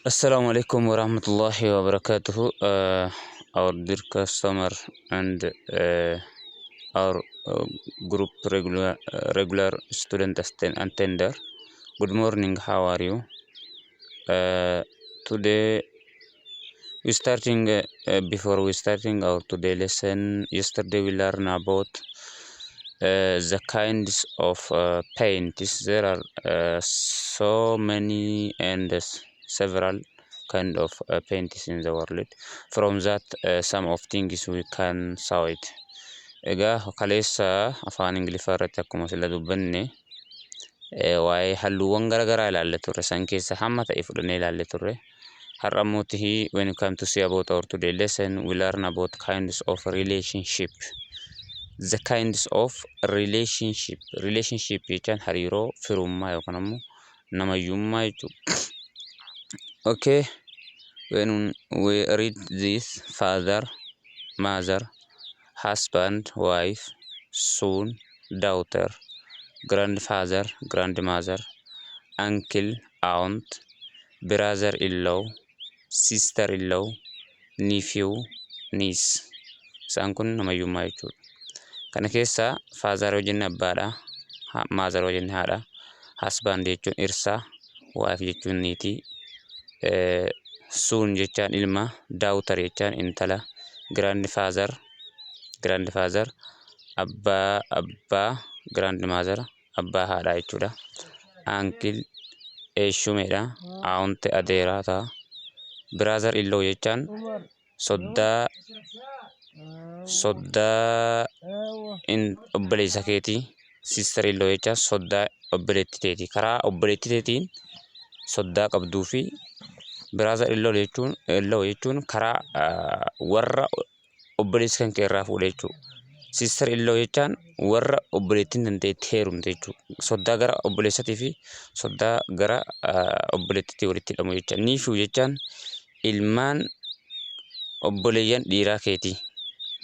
Assalamu alaikum warahmatullahi wabarakatuh. Our dear customer and our group regular student attender. Good morning. How are you? Today we starting before we starting our today lesson. Yesterday we learned about the kinds of paints. There are so many and several kind of paints in the world. From that, some of things we can saw it. Egaa kaleessa afaan Ingiliffaa irratti akkuma sila dubbanne waa'ee halluuwwan garaagaraa ilaalle turre. San keessa hamma ta'e fudhannee ilaalle turre. Har'a immoo when you come to see about our today lesson, we learn about kinds of relationship. The kinds of relationship. Relationship jechaan hariiroo firummaa yookaan ammoo namayyummaa jechuudha. Okay, when we read this: father, mother, husband, wife, son, daughter, grandfather, grandmother, uncle, aunt, brother-in-law, sister-in-law, nephew, niece. Isaan kun namayyummaa jechuudha. Kana keessaa father yoo jenne abbaadha. Mother yoo jenne haadha. Husband jechuun dhirsa. Wife jechuun niitii. Son jechaan ilma. Daughter jechaan intala. Grandfather, grandfather abbaa abbaa, grandmother abbaa haadhaa jechuudha. Uncle eeshumeedha. Aunt adeeraa ta'a. Brother in law jechaan soddaa obboleessa keetii. Sister in law jechaan soddaa obboleettii teetii. Karaa obboleettii teetiin soddaa qabduu fi brother in law jechuun karaa warra obboleessi kan kee irraa fuudhe jechuudha. Sister in law jechaan warra obboleettiin tantee itti heerumte jechuudha. Soddaa gara obboleessatii fi soddaa gara obboleettiitti walitti hidhamu jecha. Nephew jechaan ilmaan obboleeyyan dhiiraa keetii.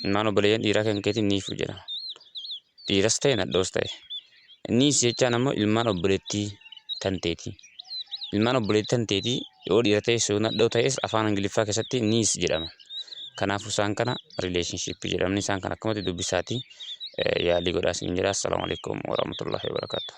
Ilmaan obboleeyyan dhiiraa kan keetii nephew jedhama. Dhiiras ta'e nadhoos ta'e. Niece jechaan ammoo ilmaan obboleettii tanteeti. Ilmaan obboleettii tanteetii yoo dhiira ta'es yoo nadhoo ta'es afaan Ingiliffaa keessatti niece jedhama. Kanaafuu isaan kana relationship jedhamni. Isaan kana akkamatti dubbisaati yaalii godhaa isin jedha. Assalaamu alaikum warahmatullahi wabarakatuh.